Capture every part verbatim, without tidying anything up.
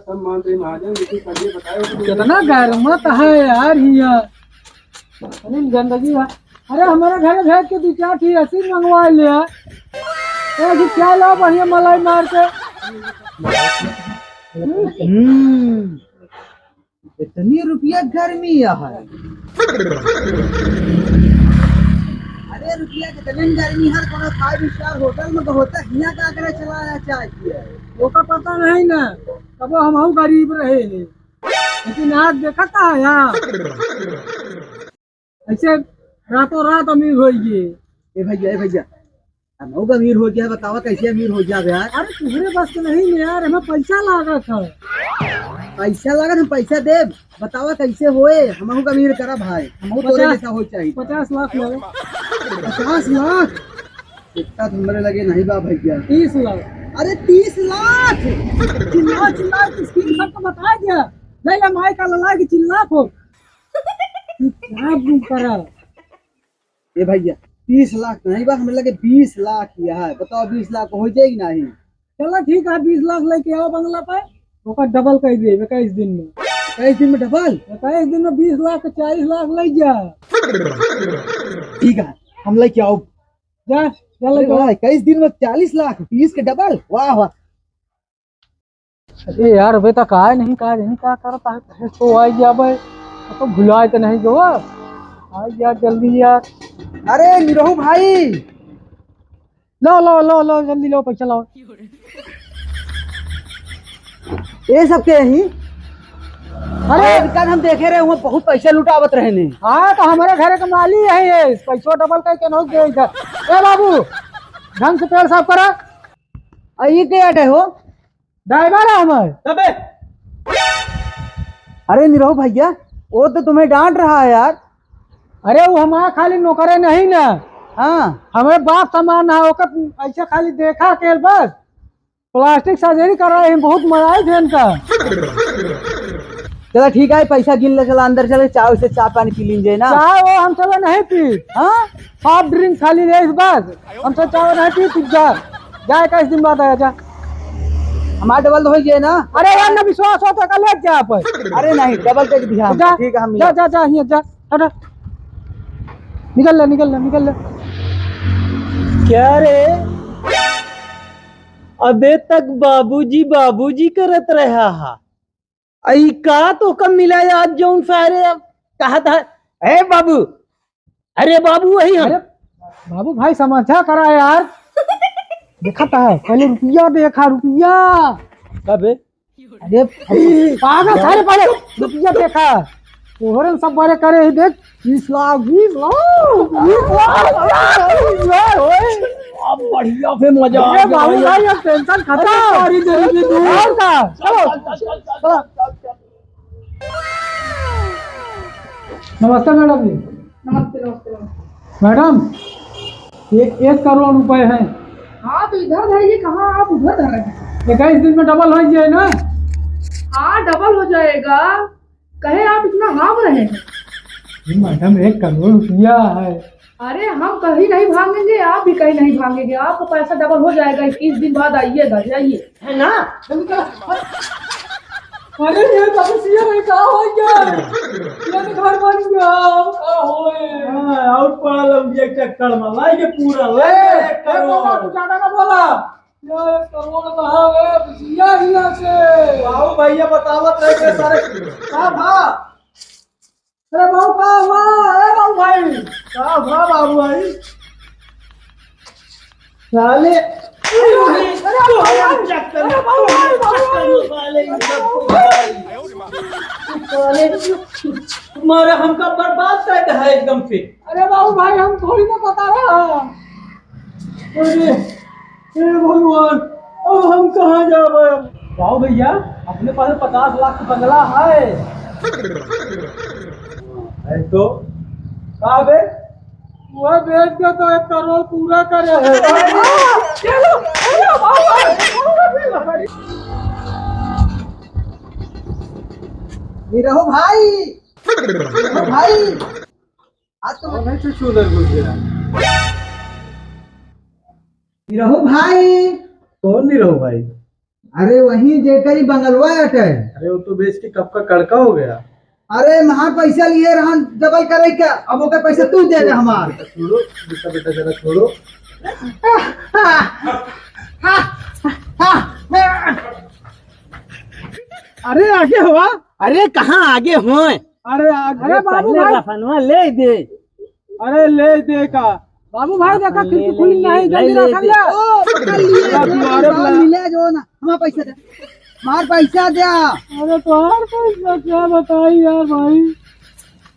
सब मान रही महाजन, लेकिन पहले बताए हो तो कितना गरमात है यार हिया। अरे गंदगी है। अरे हमारे घर भेज के दो चार ठी ऐसी मंगवा ले। ए जी, क्या ला बढ़िया मलाई मार के। हम्म, इतनी रुपया गर्मी है। अरे रुपया कितने में गर्मी है, कोनो five star hotel में तो होता, हियाँ का करे चला आया चाय पिए। ओका पता नहीं ना, कबो हमहू गरीब रहे हैं, लेकिन आज देखता है यहाँ ऐसे रातों रात अमीर हो गए। ए भैया, ए भैया, हमहू का अमीर हो गया, बतावा कैसे अमीर हो गया यार? अरे तुहरे बस के नहीं ना यार, हमें पैसा लागत है। पैसा लागत, हम पैसा देब, बतावा कैसे होए, हमहू का अमीर करा भाई, हमहू तोरे पचास, जैसा हो चाहिए। पचास लाख लेवे। पचास लाख? इतना तो हमरे लगे नहीं बा भैया। तीस लाख। अरे तीस लाख? चिल्ला चिल्ला के स्क्रीन सबको बता दिया। ले ले माई का लला की चिल्ला को। तू क्या गुम करा? ए भैया, तीस लाख नहीं बा, हमरे लगे बीस लाख ही है। बताओ, बीस लाख हो जाएगी नहीं? चलो ठीक है, बीस लाख लेके आओ बंगला पे, ओकर डबल कर दिए इक्कीस दिन में। इक्कीस दिन में डबल? इक्कीस दिन में बीस लाख के चालीस लाख ले जा। ठीक है, हम लेके आओ। जा, जा अरे लेके आओ। वाह, इक्कीस दिन में चालीस लाख, बीस के डबल, वाह वाह। अरे यार, अबे तक आए नहीं, का नहीं का करता है, कहे तो आ गया बे, तो भुलाए तो नहीं जो, आ यार जल्दी यार। अरे निरहू भाई, लो लो लो लो, जल्दी लो, पैसा लाओ। ये सब के ही? अरे अरे कल हम देखे रहे, वहाँ बहुत पैसा लुटावत रहे ने। हाँ, तो हमारे घर के माली है ये, पैसो डबल करके नोट दे इधर। ए बाबू, ढंग से पेड़ साफ करा। आ, ये क्या अटे हो? ड्राइवर है हमारे। अबे। अरे निरहू भैया, वो तो तुम्हें डांट रहा है यार। अरे वो हमारा खाली नौकरे नहीं ना। हाँ। हमें बाप समान है, ओकर ऐसे खाली देखा के बस। प्लास्टिक सर्जरी करा रहे हैं, बहुत मजा आए थे इनका। चला ठीक है, पैसा गिन ले, चला अंदर चले, चाय से चाय पानी पी लीन जाए ना। चाय वो हम सब नहीं पी। हाँ? सॉफ्ट ड्रिंक खाली ले इस बार। हम सब चाय नहीं पी, तू जा। जा, इक्कीस दिन बाद आया, जा। हमारा डबल तो हो गया ना? अरे यार, ना विश्वास हो तो कर ले जा पर। अरे नहीं, डबल टेक दिया हम। जा, ठीक है, हम जा, जा, जा, हियाँ जा, हटा। निकल ले, निकल ले, निकल ले। क्या रे? अबे तक बाबूजी, बाबूजी करत रहा हा। अई का तो कम मिला आज जौन सारे कहा था, "ए बाबू, अरे बाबू वही हम।" अरे बाबू भाई समझा करा यार। देखा था, पहले रुपया देखा, रुपया। कबे? अरे पागल सारे, पहले रुपया देखा। तोहरे सब बड़े करे ही देख, बीस लाख, बीस लाख, बीस लाख, बीस लाख, ओए। अब बढ़िया से मजा आ अरे गया बाबू भाई। भाई, अब टेंशन खत्म। अरे सारी जिंदगी दूर। और का? चलो। चल, चल, चल, चल, चलो। चल, चल, चल। नमस्ते मैडम जी। नमस्ते, नमस्ते, नमस्ते। मैडम, ये एक करोड़ रुपए हैं। हाँ, तो इधर धरिए, कहाँ आप उधर धर रहे हैं? इक्कीस दिन में डबल हो जाए ना। हाँ, डबल हो जाएगा। कहे आप इतना हाँफ रहे हैं? जी मैडम, एक करोड़ रुपया है। अरे, हम कहीं नहीं भागेंगे, आप भी कहीं नहीं भागेंगे। आपका पैसा डबल हो जाएगा, इक्कीस दिन बाद आइएगा, जाइए। है ना? जल्दी करो। अरे, ये तो कुछ ये नहीं, का हो गया? ये तो घर बन गया, का होए? हाँ, और पड़ा लौंडिया के चक्कर में, लाई के पूरा, लाई ए, के ए, करो। बाबा, तू ज्यादा ना बोला। ये एक करोड़ कहाँ है? जिया हिया से। बाबू भैया बतावत रहे के सारे। का भा? अरे बाबू, का हुआ? अरे बाबू भाई। का हुआ बाबू भाई? साले। अरे बाबू भाई, अरे बाबू भाई, अरे बाबू भाई, बाबू भाई। साले, साले, तुम्हारे हमका बर्बाद कर दे है एकदम से। अरे बाबू भाई, हम थोड़ी ना पता रहा। अरे, हे भगवान, अब हम कहाँ जाबे? वाह भैया, अपने पास पचास लाख का बंगला है। है तो? का बे? वह बेच के तो एक करोड़ पूरा करे है। चलो, चलो, बाबा। निरहू भाई, निरहू भाई, आज तो मैं छू छू उधर घुस गया। निरहू भाई। कौन निरहू भाई? अरे वही जेकरी बंगलवा अटे। अरे वो तो बेच के कब का कड़का हो गया। अरे हमार पैसा लिए रहन डबल करे का, अब ओकर पैसा तू दे दे हमार। बेटा छोड़ो, बेटा, बेटा जरा छोड़ो। अरे आगे हुआ। अरे कहाँ आगे होए? अरे आगे अरे बाबू पहले भाई। रफनवा ले दे। अरे ले दे का? बाबू भाई देखा ले, खिड़की ले, खुली ले, नहीं, ले, जल्दी ले रखा दे। ले। ओ, पकड़ लिए। अरे दुआरे बुला। मिले जो ना, हमारा पैसा दे। हमार पैसा दे। अरे तोहार पैसा क्या बताई यार भाई,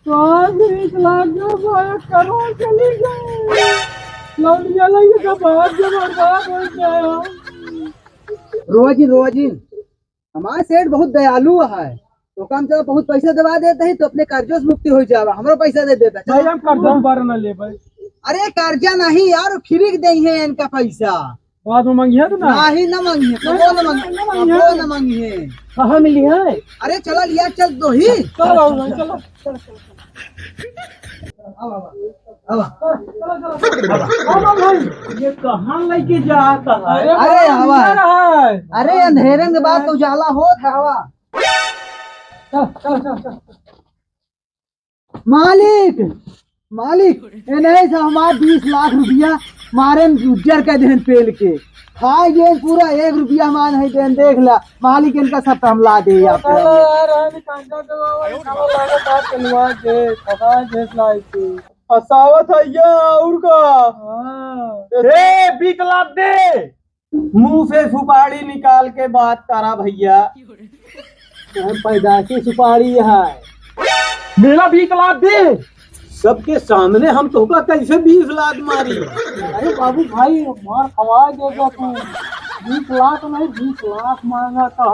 तोहार बीस लाख जो भाई करोड़ चली गए। लौंडिया लगे तो बहुत जबरदस्त हो गया। रोजी, रोजी, हमार सेठ बहुत दयालु है, तो कम से कम बहुत पैसा दबा देते ही तो अपने कर्जों से मुक्ति हो जावा। हमरो पैसा दे देता। भाई, हम कर्जा दोबारा ना लेबे। अरे कर्जा नहीं यार, फिर के दे है इनका पैसा। बाद में मंगिया तो ना। नहीं, ना मंगिए, कबो ना मंगिए, ना मंगिए। कबो ना मंगिए। कहाँ मिली है? अरे चला लिया, चल दो ही। चलो भाई, चलो। आवा, आवा, आवा। आवा भाई, ये कहाँ लेके जाता है? अरे आवा। अरे अंधेरे में बात उजाला होत है, आवा। चल, चल, चल, चल। मालिक, मालिक, ए नहीं से हमार बीस लाख रुपया मारे में उज्जर कर देन पेल के। खाए गए पूरा, एक रुपया हमार नहीं देन, देख ला। मालिक इनका सब हम ला दे आप। अरे यार, हम कंजा के बाबा, इनका लागत आप चलवा दे, फटा दे लाई तू। हसावत है ये और का? हाँ। ए, बीस लाख दे। मुंह से सुपारी निकाल के बात करा भैया। पैदाशी सुपारी है। मेरा बीस लाख दे। सबके सामने हम तोहका कैसे बीस लाख मारी? अरे बाबू भाई, मार खवा देगा तू। बीस लाख नहीं, बीस लाख मांगा था।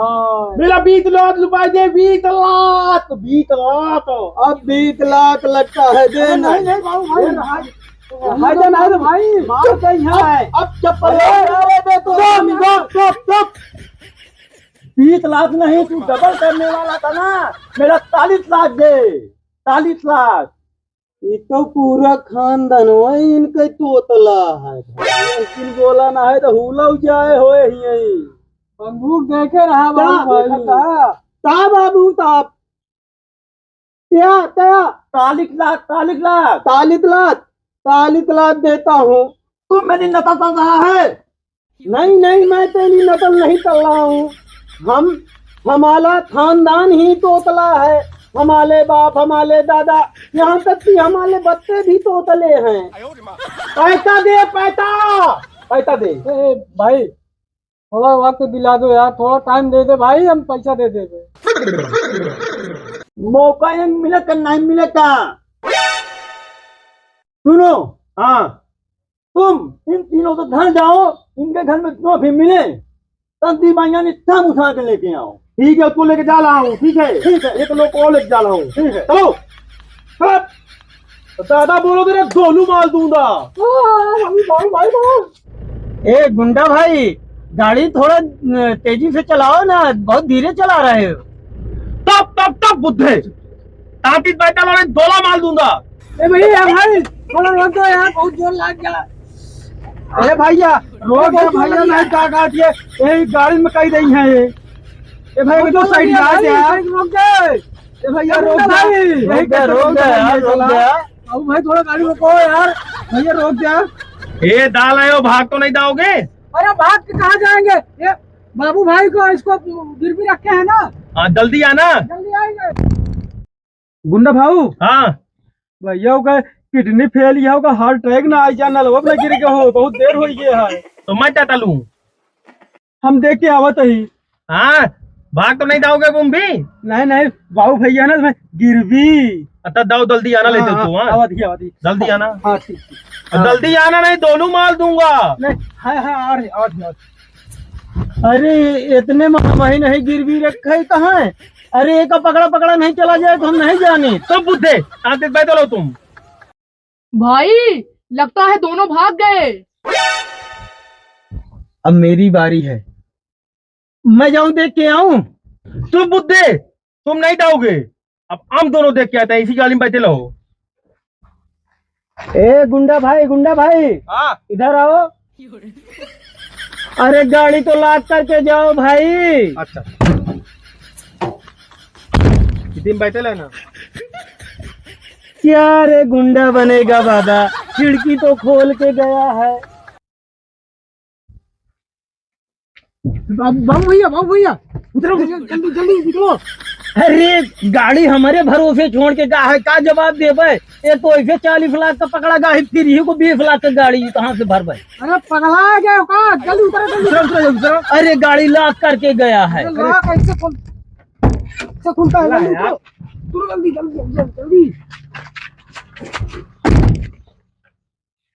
मेरा बीस लाख रुपए दे, बीस लाख, बीस लाख। अब बीस लाख लगता है अरे देना। नहीं, नहीं बाबू भाई, भाई, भाई, भाई, भाई, मार गई है। अब, अब चप्पल अरे, अरे, अरे, तू चुप, चुप, चुप, चुप। बीस लाख नहीं, तू डबल करने वाला था ना, मेरा चालीस लाख दे, चालीस लाख। ये तो पूरा खानदान वही इनके तोतला है। लेकिन बोला ना है तो हुलौ जाए होए ही। बंदूक देखे रहा बाबू का? भाई। का बाबू, का? क्या, क्या? चालीस लाख, चालीस लाख। चालीस लाख, चालीस लाख देता हूँ। तू मेरी नकल कर रहा है? नहीं, नहीं, मैं तेरी नकल नहीं कर रहा हूँ। हम, हमारा खानदान ही तोतला है। हमारे बाप, हमारे दादा, यहाँ तक कि हमारे बच्चे भी तोतले हैं। पैसा दे, पैसा, पैसा दे। ए, ए, भाई, थोड़ा वक्त दिला दो यार, थोड़ा टाइम दे दे भाई, हम पैसा दे देबे। मौका ये मिले का नहीं मिले का? सुनो, हाँ, तुम इन तीनों से घर जाओ, इनके घर में जो भी मिले, तंती माइया ने तम उठा के लेके आओ। ठीक है, उसको लेके जा रहा हूँ। ठीक है, ठीक है। एक लोग को लेके जा रहा हूँ। ठीक है। चलो, चलो। तो दादा बोलोगे रे, गोलू मार दूंगा। भाई, भाई, भाई, भाई। ए गुंडा भाई, गाड़ी थोड़ा, अ, तेजी से चलाओ ना, बहुत धीरे चला रहे हो। टप, टप, टप, बुद्धे। तांती बैठा ला, दोला मार दूंगा। ए भैया, भाई, थोड़ा रोक दो यार, बहुत जोर लग गया। अरे भैया, रोक दे भैया, नहीं का काट ये, यही गाड़ी में कई रही है ये। ए भाई, रोक तो दो साइड भैया, आ भाई, जा। साइड रोक दे। ए भैया, ए रोक दे। भाई, यही रोक दे, कैसे रोक दे यार, रोक दे। बाबू भाई, थोड़ा गाड़ी रोको यार। भैया, रोक दे। ए, दाल आयो, भाग तो नहीं जाओगे? अरे, भाग के कहाँ जाएंगे? ये बाबू भाई को, इसको गिरवी रखे हैं ना। हाँ, जल्दी आना। जल्दी आएंगे। गुंडा भाऊ। हाँ। भैया, ओका किडनी फेल, या ओका हार्ट अटैक ना आई जा, नलवा में गिर गए हो, बहुत देर हो गया है। तो मैं क्या तलूं? हम देख के आवत ही। हाँ, भाग तो नहीं जाओगे तुम भी? नहीं, नहीं, बाबू भैया ना, मैं गिरवी। अच्छा, दाओ, जल्दी आना लेते हाँ, तू, हाँ। आवत ही, आवत ही। जल्दी आना। हाँ, ठीक, ठीक। और हाँ। जल्दी आना, नहीं, दोनों मार दूंगा। नहीं, हाँ, हाँ, आ रहे, आ रहे, आ रहे। अरे, इतने में हम ही नहीं गिरवी रखे ही कहाँ है? अरे, एक पकड़ा पकड़ा नहीं चला जाए तो हम नहीं जाने। तो बुद्धे, आते पैदल हो तुम। भाई, लगता है दोनों भाग गए। अब मेरी बारी है, मैं जाऊं देख के आऊं। तुम बुद्धे, तुम नहीं जाओगे, अब हम दोनों देख के आते हैं, इसी गाड़ी में बैठे रहो। ए गुंडा भाई, गुंडा भाई, हाँ। इधर आओ। अरे गाड़ी तो lock करके जाओ भाई। अच्छा, कितनी में बैठे ना? क्या रे गुंडा बनेगा बाबा, खिड़की तो खोल के गया है। बाबू, बाबू भैया, बाबू भैया, उतरो, जल्दी, जल्दी निकलो। अरे, गाड़ी हमरे भरोसे छोड़ के गा है, का जवाब देबे? एक तो ऐसे चालीस लाख का पकड़ा गा है, फिर ही को बीस लाख का गाड़ी कहाँ से भरबे? अरे, पगला गया हो का? जल्दी उतरो, जल्दी। उतरो, उतरो, उतरो। अरे, गाड़ी lock करके गया है। अरे, lock ऐसे खोल-, ऐसे खुलता है, जल्दी उतरो। उतरो, जल्दी, जल्दी, जल्दी, जल्दी।